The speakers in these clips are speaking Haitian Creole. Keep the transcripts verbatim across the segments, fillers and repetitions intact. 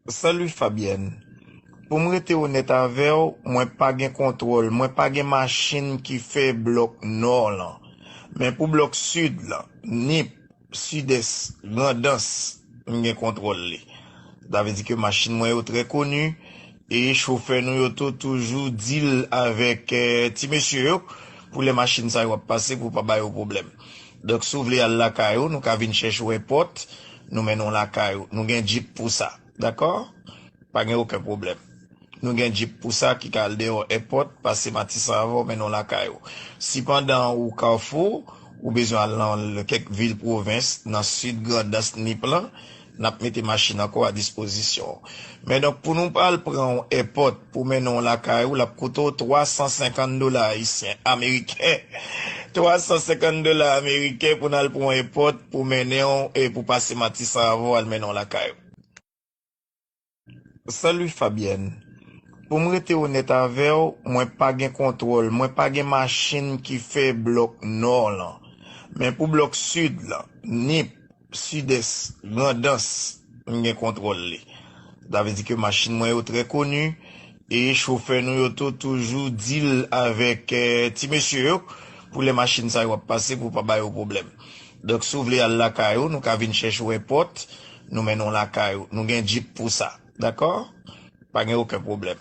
Salut Fabienne. Pou m rete onèt avè w, mwen pa gen kontwòl, mwen pa gen machin ki fè blòk nò lan. Men pou blòk sid lan, Nip, Sidès, Grandans, m gen kontwòl li. Sa vle di ke machin mwen yo trè koni, e chofè nou yo tou toujou deal avèk, eh, ti mesye yo, pou lè machin sa yo ap pase, pou pa ba yo pwoblèm. Donk, si w vle al lakay ou, nou ka vin chèche w èpòt, nou mennen w lakay ou. Nou gen djip pou sa. Dakò? Pa gen okenn pwoblèm. Nou gen djip pou sa ki ka al dèyè èpòt, pase Matisan avè w, mennen w lakay ou. Si pandan ou Kafou, ou bezwen al nan kèk vil pwovens, nan sid Grandans, Nip lan, n ap mete machin ankò a dispozisyon w. Men donk, pou nou al pran w èpòt pou mennen w lakay ou, l ap koute w twa san senkant dola ayisyen, ameriken. Twa san senkant dola ameriken pou n al pran w èpòt pou mennen w e pou pase Matisan avè w al mennen w lakay ou. Salut Fabienne. Pou m rete onèt avè w, mwen pa gen kontwòl, mwen pa gen machin ki fè blòk nò lan. Men pou blòk sid lan, Nip, Sidès, Grandans, m gen kontwòl li. Sa vle di ke machin mwen yo trè koni, e chofè nou yo tou toujou deal avèk, eh, ti mesye yo, pou lè machin sa yo ap pase, pou pa ba yo pwoblèm. Donk, si w vle al lakay ou, nou ka vin chèche w èpòt, nou mennen w lakay ou. Nou gen djip pou sa. Dakò? Pa gen okenn pwoblèm.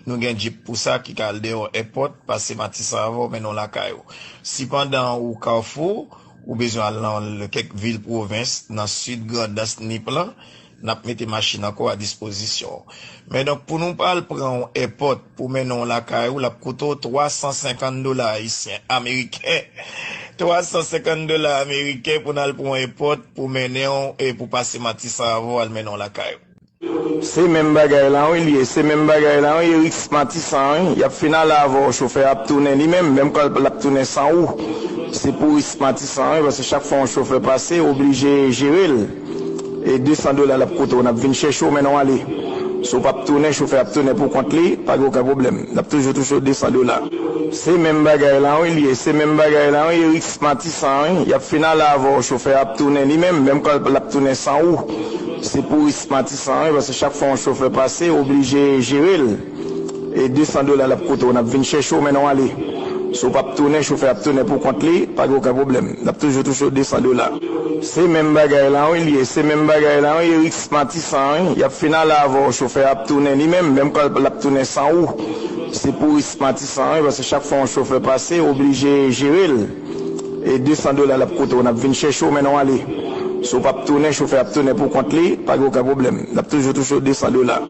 Nou gen djip pou sa ki ka al dèyè èpòt, pase Matisan avè w, mennen w lakay ou. Si pandan ou Kafou, ou bezwen al nan kèk vil pwovens, nan sid Grandans, Nip lan, n ap mete machin ankò a dispozisyon w. Men donk, pou nou al pran w èpòt pou mennen w lakay ou, l ap koute w twa san senkant dola ayisyen, ameriken. Twa san senkant dola ameriken pou n al pran w èpòt pou mennen w e pou pase Matisan avè w al mennen w lakay ou. Se menm bagay la wi l ye, se menm bagay la wi, e risk Matisan wi, y ap fin ale avè w, chofè a ap tounen li menm, menm kan l ap tounen san ou. Se pou risk Matisan wi, paske chak fwa yon chofè pase, oblije jere l. E de san dola l ap koute w, n ap vin chèche w, mennen w ale. Si w p ap tounen, chofè ap tounen pou kont li, pa gen okenn pwoblèm. N ap toujou touche w de san dola. Se menm bagay la wi l ye, se menm bagay la wi, e risk Matisan wi, y ap fin ale avè w, chofè a ap tounen li menm, menm kan l ap tounen san ou. Se pou risk Matisan wi, paske chak fwa yon chofè pase, oblije jere l. E de san dola l ap koute w, n ap vin chèche w, mennen w ale. Si w p ap tounen, chofè ap tounen pou kont li, pa gen okenn pwoblèm. N ap toujou touche w de san dola. Se menm bagay la wi l ye, se menm bagay la wi, e risk Matisan wi, y ap fin ale avè w, chofè a ap tounen li menm, menm kan l ap tounen san ou. Se pou risk Matisan wi, paske chak fwa yon chofè pase, oblije jere l. E de san dola l ap koute w, n ap vin chèche w, mennen w ale. Si w p ap tounen, chofè ap tounen pou kont li, pa gen okenn pwoblèm. N ap toujou touche w de san dola.